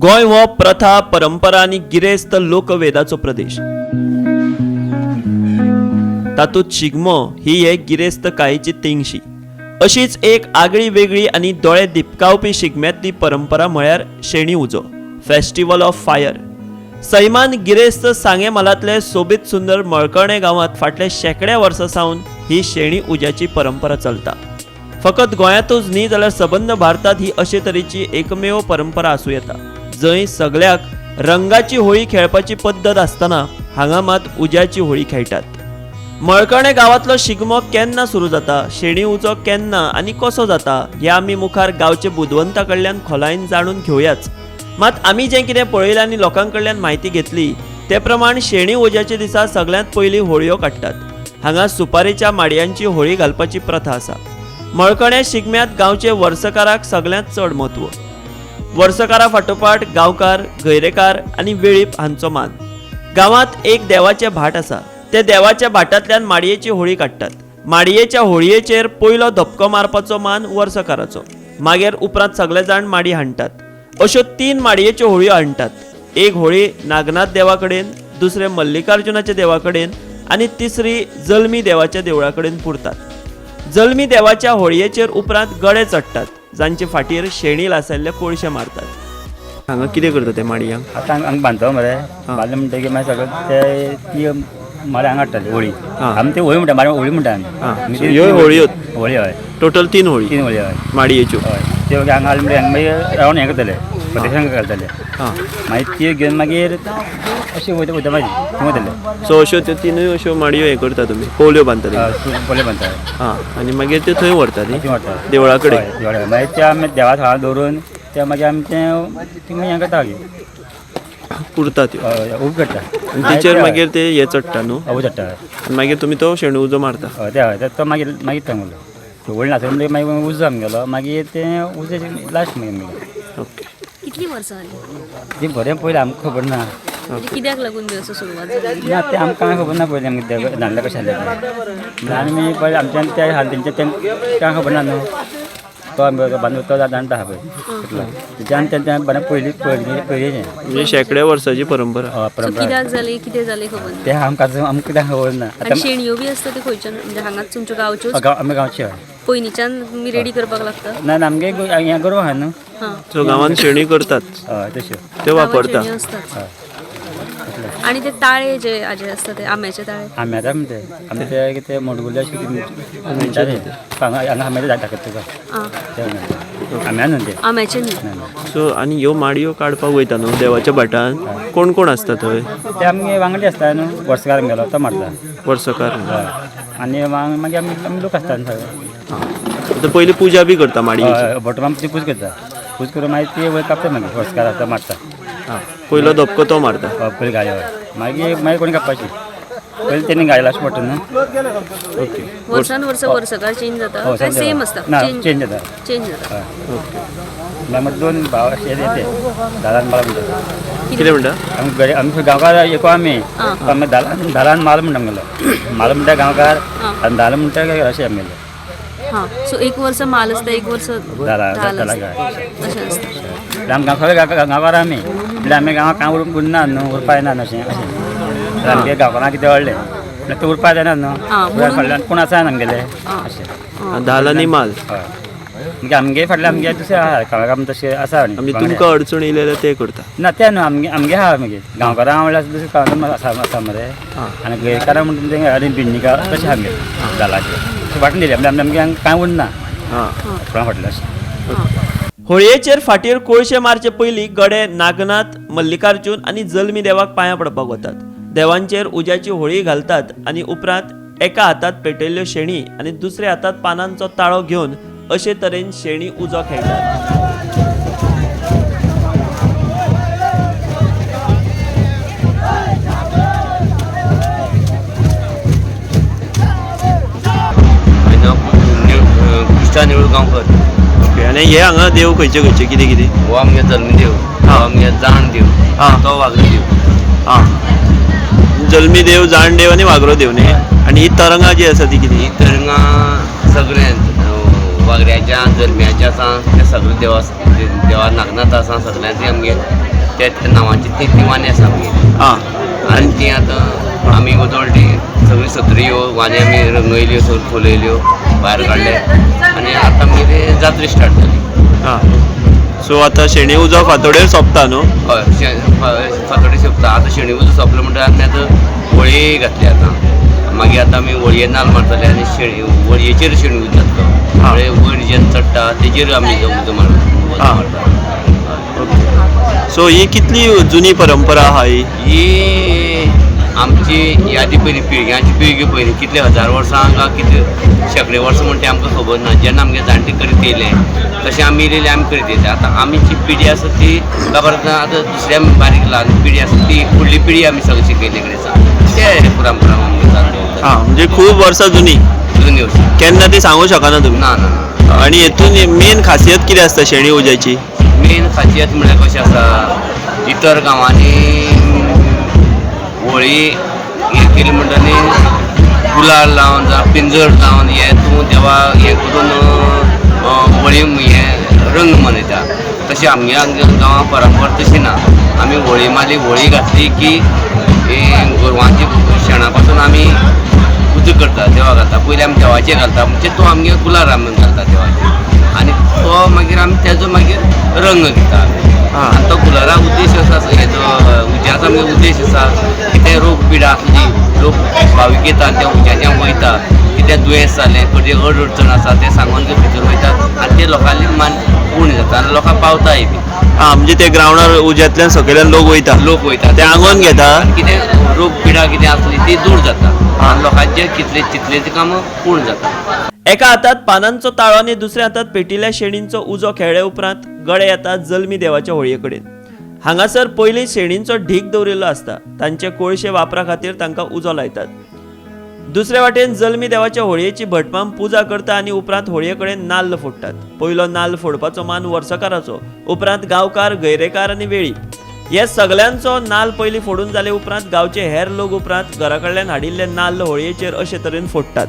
गोंय हो प्रथा, परंपरा आनी गिरेस्त लोकवेदाचो प्रदेश. तातूंत शिगमो ही हे गिरेस्तकायेची तेंगशी. अशीच एक आगळी वेगळी आनी दोळे दिपकावपी शिगम्यांतली परंपरा म्हळ्यार शेणी उजो, फेस्टिवल ऑफ फायर. सैमान गिरेस्त सांगें म्हालांतले सोबीत सुंदर मळकर्णे गांवांत फाटल्या शेंकड्या वर्सां सावन ही शेणी उज्याची परंपरा चलता. फकत गोंयांतूच न्ही जाल्यार सबंद भारतांत ही अशे तरेची एकमेव परंपरा आसूं येता, जंय सगळ्याक रंगाची होळी खेळपाची पद्दत आसतना हांगा मात उज्याची होळी खेळटात. मळकर्णे गांवांतलो शिगमो केन्ना सुरू जाता, शेणी उजो केन्ना आनी कसो जाता हें आमी मुखार गांवचे बुदवंता कडल्यान खोलायेन जाणून घेवयाच. मात आमी जें कितें पळयलें आनी लोकां कडल्यान म्हायती घेतली ते प्रमाण शेणी उज्याच्या दिसा सगळ्यांत पयलीं होळयो काडटात. हांगा सुपारेच्या माडयांची होळी घालपाची प्रथा आसा. मळकर्णे शिगम्यांत गांवचे वर्सकाराक सगळ्यांत चड म्हत्व. वर्सकारा फाटोफाट गांवकार, गैरेकार आनी वेळीप हांचो मान. गांवांत एक देवाचें भाट आसा. ते देवाच्या भाटांतल्यान माडयेची होळी काडटात. माडयेच्या होळयेचेर पयलो धपको मारपाचो मान वर्सकाराचो. मागीर उपरांत सगळे जाण माडी हाणटात. अश्यो 3 माडयेच्यो होळयो हाणटात. एक होळी नागनाथ देवा कडेन, दुसरे मल्लिकार्जुनाच्या देवा कडेन आनी तिसरी जल्मी देवाच्या देवळा कडेन पुरतात. जल्मी देवाच्या होळयेचेर उपरांत गडे चडटात, जांचे फाटीर शेणी लासयल्ले कोळशे मारतात. हांगा कितें करता ते माडयांक? आतां हांगा बांदता मरे, बांदले म्हणटकीर मागीर सगळें ते ती माडे हांगा हाडटाली होळी. आमी ती होळी म्हणटा, माडे होळी म्हणटा आमी. ह्यो होळयो? होळी हय. टोटल 3 होळी? 3 होळी हय. माडयेच्यो? हय. त्यो हांगा हाडले म्हणटकीर हांगा मागीर रावंड हें करतले, प्रदक्षिणा घालतले. मागीर त्यो घेवन मागीर अशें वयता वयता मागीर थंय वयतले. सो अश्यो त्यो 3 अश्यो माडयो हें करता तुमी, पोवल्यो बांदता? पोवल्यो बांदता. आनी मागीर त्यो थंय व्हरता न्ही? थंय व्हरता देवळा कडेन? हय, देवळा कडेन. मागीर त्या आमी देवा थळार दवरून त्या मागीर आमी तें हें करता, मागीर पुरता त्यो. हय, उब करता. आनी तेचेर मागीर ते हे चडटा न्हू? उब चडटा. आनी मागीर तुमी तो शेणू उजो मारता? हय, ते हय, तो मागीर मागीर थंय उरलो. होळी नासलो म्हणटकीर मागीर उजो आमगेलो, मागीर तें उजो लास्ट मागीर आमगेलो. ओके. कितली वर्सां जाली? ती बरें पयलें आमकां खबर ना. कित्याक लागून बी असो सुरवात जाली? ना, तें आमकां कांय खबर ना. पयलीं आमकां धाडलें कशें जालें तें आनी पयलीं आमच्यान ते हाल तेंच्या तेंकां खबर ना न्हू. तो आमी बांदून तो जाणटा आहा पळय तितलो तेच्यान तेंच्या बरें पयलीं पयलीं पयलींचें म्हणजे शेंकड्या वर्साची परंपरा. परंपरा. कित्याक जाली, कितें जालें खबर ना. तें आमकां आमकां कित्याक खबर ना. आनी शेणयो बी आसता त्यो खंयच्यान, म्हणजे हांगाच तुमच्या गांवच्योच? आमी गांवच्यो. पयलींच्यान तुमी रेडी करपाक लागता? ना ना, आमगे हें गोरवां आहा न्हू. सो गांवांत शेणी करतात. हय, तश्यो त्यो वापरता. आनी ते ताळे जे आजे आसता ते आंब्याचे ताळे? आंब्याचे म्हणटा आमी ते कितें मोडगुले अशें कितें म्हणटा ते हांगा हांगा आंब्याचे दाखयता तुका. ते आंब्या न्हू ते. आंब्याचे न्ही. सो आनी ह्यो माडयो काडपाक वयता न्हू देवाच्या भाटान, कोण कोण आसता थंय? ते आमगे वांगडी आसता न्हू, वर्सकार आमगेलो तो मारता. वर्सकार. आनी मागीर आमी आमी लोक आसता न्हू सगळे. आतां पयलीं पुजा बी करता माडयेची? भटमाम आमी ती पूज करता, पूज करून मागीर ती वयर कापता, मागीर वर्सकार तो मारता. पयलो धपको तो मारता. पयलीं गायो, मागीर मागीर कोणी कापपाची पयलीं तेणी गायला अशें पडटा न्हू. ओके. वर्सान वर्स वर्सकार चेंज जाता काय सेम आसता? ना, चेंज जाता. चेंज जाता. ओके. मागीर 2 भाव अशे येते, दालान माल म्हणटा. कितें म्हणटा? आमी घरे आमी गांवकार एको आमी आमी दालान दालान माल म्हणटा आमगेलो. माल म्हणटा गांवकार आनी दाल म्हणटा अशें आमगेलें. हां, सो एक वर्स माल आसता, एक वर्स दाल आसता, अशें आसता. आमी गांवकार गांवकार आमी म्हणल्यार आमी गांवांत कांय उरना न्हू, उरपा येना न्हू अशें अशें. आमगे गांवकारांक कितें व्हडलें म्हणल्यार तें उरपा जायना न्हू, फाटल्यान कोण आसा आमगेले अशें. धाल आनी माल. हय, म्हणजे आमगे फाटल्यान आमगे दुसरें आहा गांवकार तशें आसा. आमी तुमकां अडचण येयली जाल्यार ते करता? ना, तें न्हू, आमगे आमगे आहा मागीर गांवकारां म्हणल्यार दुसरें गांवकार आसा आसा मरे. आनी गोंयकारां म्हणटा तें आनी बिंडिकार तशें आमगे धालाचें अशें वांटून दिलें म्हणल्यार आमगे कांय उरना कोणा फाटलें अशें. होळयेचेर फाटीर कोळशे मारचे पयलीं गडे नागनाथ, मल्लिकार्जुन आनी जल्मी देवाक पांयां पडपाक वतात. देवांचेर उज्याची होळी घालतात आनी उपरांत एका हातात पेटयल्ल्यो शेणी आनी दुसऱ्या हातात पानांचो ताळो घेवन अशे तरेन शेणी उजो खेळटात. कृष्णा निळू गांवकर. ओके. आनी हे हांगा देव खंयचे खंयचे कितें कितें? हो आमगे जल्मी देव, हो आमगे जाण देव, तो वागरो देव. हां, जल्मी देव, जाण देव आनी वागरो देव न्ही. आनी ही तरंगा जी आसा ती कितें? ही तरंगा सगळ्यांत वागऱ्याच्या जल्म्याचे आसा ते सगळे देवा देवा नागनाथ आसा सगळ्यांचे आमगे त्या त्या नांवाची ती ती वानी आसा आमगे. आं. आनी ती आतां आमी उजळटी सगळी सत्र्यो वानी आमी रंगयल्यो, सगळ्यो फुलयल्यो, भायर काडले आनी आतां आमगे ते जात्रा स्टार्ट जाली. आं, सो आतां शेणी उजो फांतोडेर सोंपता न्हू? हय, फांतोडेर सोंपता. आतां शेणी उजो सोंपलो म्हणटकीर आमी आतां होळी घातली. आतां मागीर आतां आमी होळये नाल्ल मारतले आनी शेणी होळयेचेर शेणी उजो जातलो. म्हणजे वयर जेन्ना चडटा तेजेर आमी उजो मारता. ओके, सो ही कितली जुनी परंपरा आहा ही? ही आमची यादी पयलीं पिळग्यांची पिळगी पयलीं कितले हजार वर्सां काय कितले शेंकडे वर्सां म्हणटा तें आमकां खबर ना. जेन्ना आमगे जाणटे करीत येयले तशें आमी येयलेले आमी करीत येयले. आतां आमची पिढी आसा ती काबार आतां दुसऱ्या बारीक ल्हान पिढी आसा ती फुडली पिढी आमी सगळी शिकयल्ले कडेन आसा ते परंपरा आमगे चालू. आं, म्हणजे खूब वर्सां जुनी. जुनी वर्सां. केन्ना ती सांगू शकना तुमी? ना ना ना. आनी हेतून मेन खासियत कितें आसता शेणी उज्याची? मेन खासियत म्हळ्यार कशें आसा, इतर गांवांनी होळी हे केली म्हणटनी गुलाल लावन जावं पिंजर लावन हे तूं देवा हें करून होळी हें रंग मनयता. तशें आमगे गांवां परंपरा तशी ना. आमी होळी मारली, होळी घातली की गोरवांची शेणा पासून आमी उजो करता, देवा घालता. पयलीं आमी देवाचेर घालता म्हणजे तो आमगे गुलाल आमी घालता देवाचेर आनी तो मागीर आमी तेजो मागीर रंग घेता आमी. आनी तो गुलाला उद्देश असो आसा, हेजो उज्याचो आमगे उद्देश आसा कितें रोग पिडा आसली लोक भावीक येता आनी त्या उज्याच्यान वयता, कितें दुयेंस जालें खंयची अड अडचण आसा तें सांगून ते भितर वयता आनी ते लोकांनी मान पूर्ण जाता आनी लोकांक पावताय बी. आं, म्हणजे ते ग्रावंडार उज्यांतल्यान सकयल्यान लोक वयता, लोक वयता ते आंगोन घेता आनी कितें रोग पिडा कितें आसली ती दूर जाता आनी लोकांचे कितले चितले कामां पूर्ण जाता. एका हातात पानांचो ताळो आनी दुसऱ्या हातात पेटिल्ल्या शेणींचो उजो खेळ्ळे उपरांत गडे येतात जल्मी देवाच्या होळये कडेन. हांगासर पयलीं शेणींचो ढीग दवरिल्लो आसता. तांचे कोळशे वापरा खातीर तांकां उजो लायतात. दुसरे वाटेन जल्मी देवाच्या होळयेची भटमाम पुजा करता आनी उपरांत होळये कडेन नाल्ल फोडटात. पयलो नाल्ल फोडपाचो मान वर्सकाराचो, उपरांत गांवकार, गैरेकार आनी वेळीप हे सगल्यांचो नाल्ल पयलीं फोडून जाले उपरांत गांवचे हेर लोक उपरांत घरा कडल्यान हाडिल्ले नाल्ल होळयेचेर अशे तरेन फोडटात.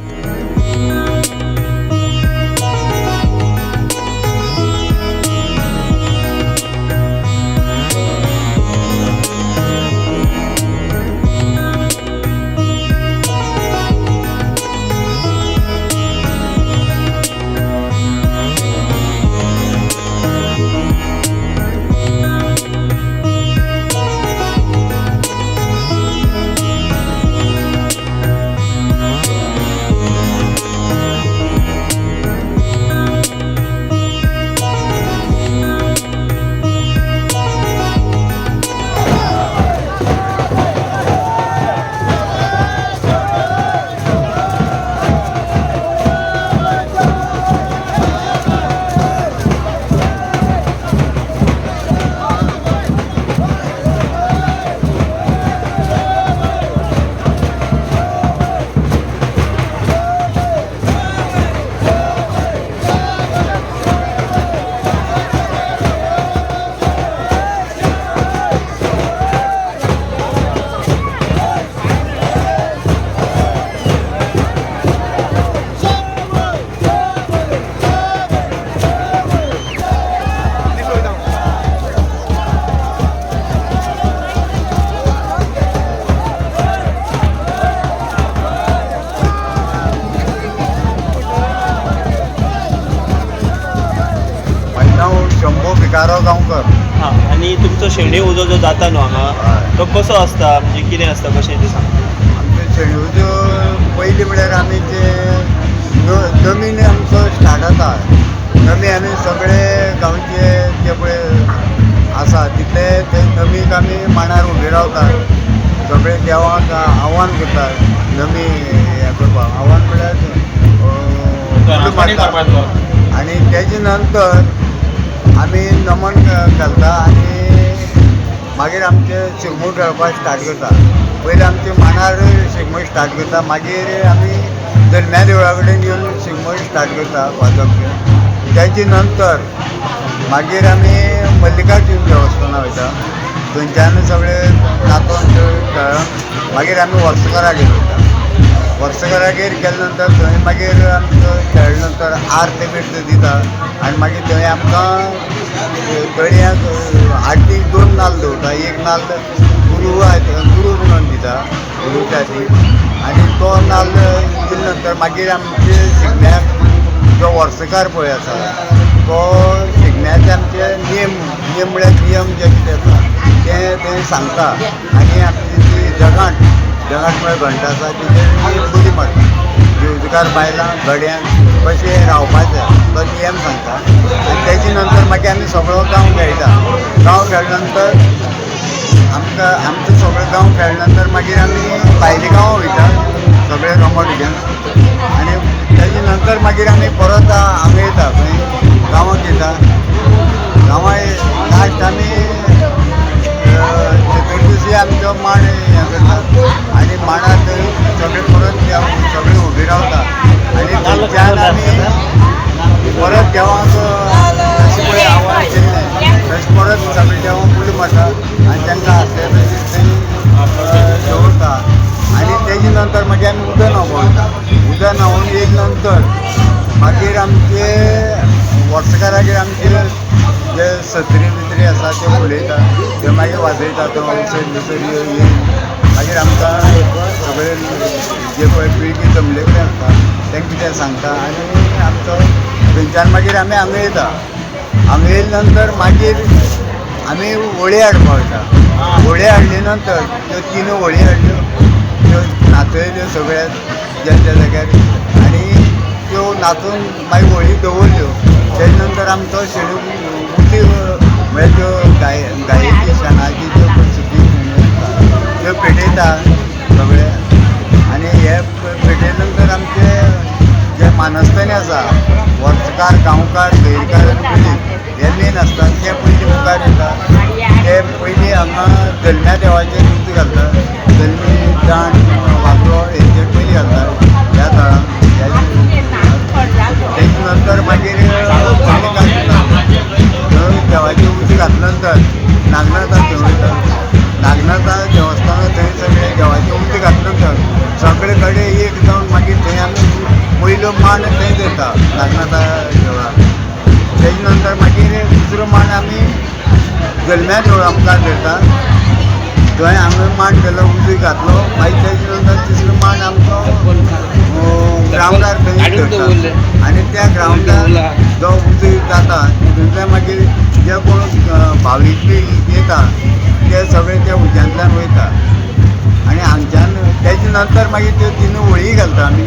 भिकारो गांवकर. हां, आनी तुमचो शेणी उजो जो जाता न्हू हांगा तो कसो आसता, म्हणजे कितें आसता कशें तें सांग. आमचो शेणी उजो पयलीं म्हळ्यार आमी ते जमीन आमचो स्टार्ट जाता. नमी आमी सगळे गांवचे जे पळय आसा तितले ते नमीक आमी मांडार उबे रावतात, सगळे देवाक आव्हान करतात नमी हें करपाक. आव्हान म्हळ्यार आनी तेजे नंतर आमी नमन घालता आनी मागीर आमचे शिगमो खेळपाक स्टार्ट करता. पयलीं आमचे मांडार शिगमो स्टार्ट करता, मागीर आमी जल्म्या देवळा कडेन येवन शिगमो स्टार्ट करता वाजप. तेजे नंतर मागीर आमी मल्लिकार्जून देवस्थाना वयता, थंयच्यान सगळे नातोन खेळून मागीर आमी वर्सकरागेर वयता. वर्सकारागेर गेले नंतर थंय मागीर आमचो खेळ्ळे नंतर आर्त बिर्त दिता आनी मागीर थंय आमकां तळयांक आरतीक दोन नाल्ल दवरता. एक नाल्ल गुरू गुरू म्हणून दिता गुरूच्या हाती आनी तो नाल्ल दिले नंतर मागीर आमचे शिगम्याक जो वर्सकार पळय आसा तो शिगम्याचे आमचे नेम नेम म्हळ्यार नियम जे कितें आसा ते थंय सांगता आनी आमची ती जगांट जगांट म्हळ्यार घंटा आसा तेजेर एक उडी मारता. येवजकार बायलां गड्यांक कशें रावपाचें तो नियम सांगता आनी तेजे नंतर मागीर आमी सगळो गांव खेळटा. गांव खेळ्ळे नंतर आमकां आमचो सगळो गांव खेळ्ळे नंतर मागीर आमी भायले गांवां वयता सगळे रोमट घेवन आनी तेजे नंतर मागीर आमी परत हांगा येता खंय गांवांत येता. गांवां लास्ट आमी चतुर्दशी आमचो मांड हें करता आनी मांडार थंय सगळे परत सगळे उबे रावता आनी थंयच्यान आमी परत देवाक जशें पळय आव्हान केल्लें तशें परत सगळे देवाक उडी मारता आनी तांकां आसले तशें थंय दवरता आनी तेजे नंतर मागीर आमी उदक न्हांवपाक वयता. उदक न्हांवून येयले नंतर मागीर आमचे वर्सकारागेर आमचे जे सत्री बित्री आसा ते उलयता ते मागीर वाजयता तो औषध बिसर येवन मागीर आमकां सगळे जे पळय पिळगी जमले कडेन आसता तांकां कितें सांगता आनी आमचो थंयच्यान मागीर आमी हांगा येता. हांगा येयले नंतर मागीर आमी होळी हाडपाक वयता. होळी हाडले नंतर त्यो तीन होळी हाडल्यो त्यो नाचयल्यो सगळ्या ज्या त्या जाग्यार आनी त्यो नाचून मागीर होळी दवरल्यो. तेजे नंतर आमचो शेणी उती म्हळ्यार त्यो गायेची शेणाची त्यो सुकी शेणी आसता त्यो पेटयता सगळे आनी हे पेटयले नंतर आमचे जे मानस्तनी आसा वर्सकार गांवकार सोयरकार आनी पुलीस हे मेन आसता ते पयलीं मुखार येता. ते पयलीं हांगा जल्म्या देवाचेर उदक घालता. जल्मी दांड वागरो हेचेर पयलीं घालता ह्या थळां. तेजे नंतर मागीर थंय देवाचें उदक घातले नंतर नागनाथा थंय वयता. नागनाथा देवस्थाना थंय सगळें देवाचें उदक घातले नंतर सगळे कडेन एक जावन मागीर थंय आमी पयलो मान थंय धरता नागनाथा देवळाक. तेजे नंतर मागीर दुसरो मान आमी जल्म्या देवळा मुखार धरता. थंय आमी मांड केलो उदक घातलो मागीर तेजे नंतर तिसरो मान आमचो ग्रावंडार थंय धरता आनी त्या ग्रावंडार जो उदक जाता तितूंतल्यान मागीर जे कोण भावीक बी येता ते सगळे त्या उज्यांतल्यान वयता आनी हांगच्यान तेजे नंतर मागीर त्यो तीन होळी घालता आमी.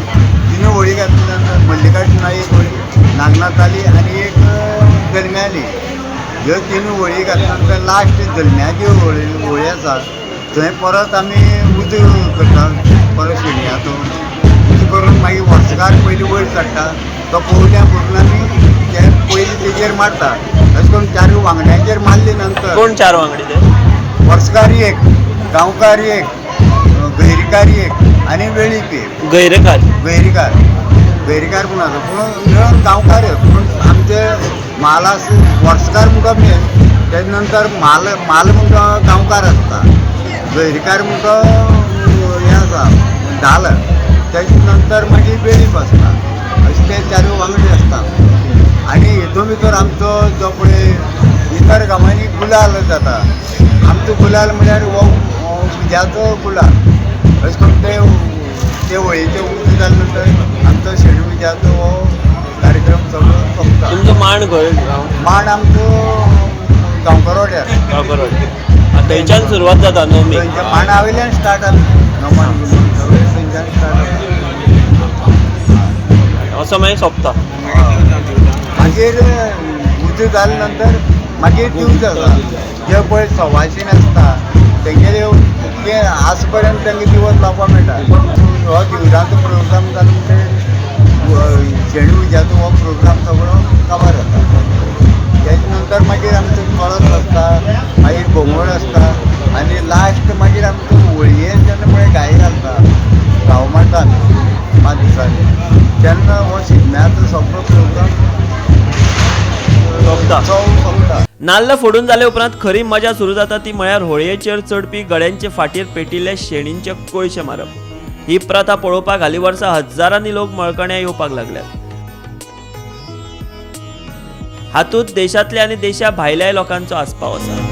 तीन होळी घातल्या नंतर मल्लिकार्जुना एक होळी, नागनाथाली आनी एक जल्म्याली. ह्यो तीन होळी घातल्या नंतर लास्ट जल्म्याची होळी होळी आसा थंय परत आमी उदक करता परत शेणयाचो उदक करून मागीर वर्सकार पयलीं वयर चडटा तो पोवट्या करून आमी ते पयलीं तेजेर मारता. अशें करून चारूय वांगड्यांचेर मारले नंतर कोण चार वांगडी ते? वर्सकार एक, गांवकार एक, गैरकार एक आनी वेळीप एक. गैरकार गैरकार गैरकार पूण आसा पूण मेळून गांवकार पूण आमचे म्हाल आसा वर्सकार म्हणटा मेन. तेजे नंतर म्हाल म्हाल म्हणटा गांवकार आसता, गैरकार म्हणटा हें आसा धाल, तेजे नंतर मागीर वेळीप आसता. अशे ते चारूय वांगडी आसता आनी हितून भितर आमचो जो पळय इतर गांवांनी गुलाल जाता. आमचो गुलाल म्हळ्यार हो उज्याचो गुलाल. अशें करून ते ते होळयेचें उदक जाले नंतर आमचो शेणी उज्याचो हो कार्यक्रम सगळो सोंपता. तुमचो मांड खंय? मांड आमचो गांवकर वाड्यार. गांवकर थंयच्यान सुरवात जाता नवमी. थंयच्या मांडा वयल्यान स्टार्ट आमी नवमान सगळें थंयच्यान स्टार्ट जाता. असो मागीर सोंपता. मागीर उदक जाले नंतर मागीर दिवज आसा जे पळय सवाशीण आसता तेंगेले ते आज पर्यंत तांकां दिवज लावपाक मेळटा. हो दिवजांचो प्रोग्राम जालो म्हणटकीर शेणी उज्याचो हो प्रोग्राम सगळो काबार जाता. तेजे नंतर मागीर आमचो कळस आसता, मागीर घोंगड आसता आनी लास्ट मागीर आमचो होळयेन जेन्ना पळय गाय घालता गांव मारता आमी 5 दिसांनी तेन्ना हो शिगम्याचो सगळो प्रोग्राम सोंपता. सोंपता. नाल्ल फोडून जाले उपरांत खरी मजा सुरू जाता ती म्हळ्यार होळयेचेर चडपी गड्यांचे फाटीर पेटिल्ले शेणींचे कोळशे मारप. ही प्रथा पळोवपाक हालीं वर्सा हजारांनी लोक मळकण्या येवपाक लागल्यात. हातूंत देशांतल्या आनी देशा भायल्याय लोकांचो आस्पाव आसा.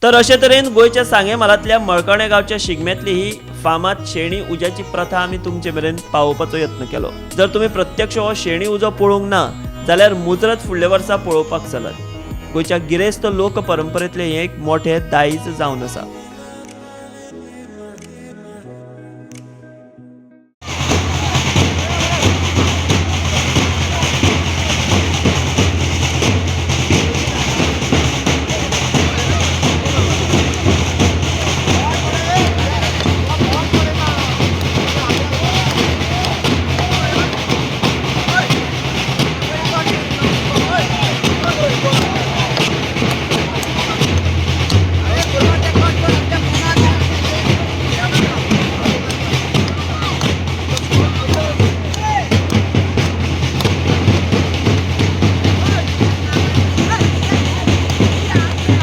तर अशे तरेन गोंयच्या सांगें म्हालांतल्या मळकर्णे गांवच्या शिगम्यांतली ही फामाद शेणी उज्याची प्रथा आमी तुमचे मेरेन पावोवपाचो यत्न केलो. जर तुमी प्रत्यक्ष हो शेणी उजो पळोवंक ना जाल्यार मुजरत फुडल्या वर्सा पळोवपाक चलात. गोंयच्या गिरेस्त लोक परंपरेंतलें हें एक मोठें दायज जावन आसा.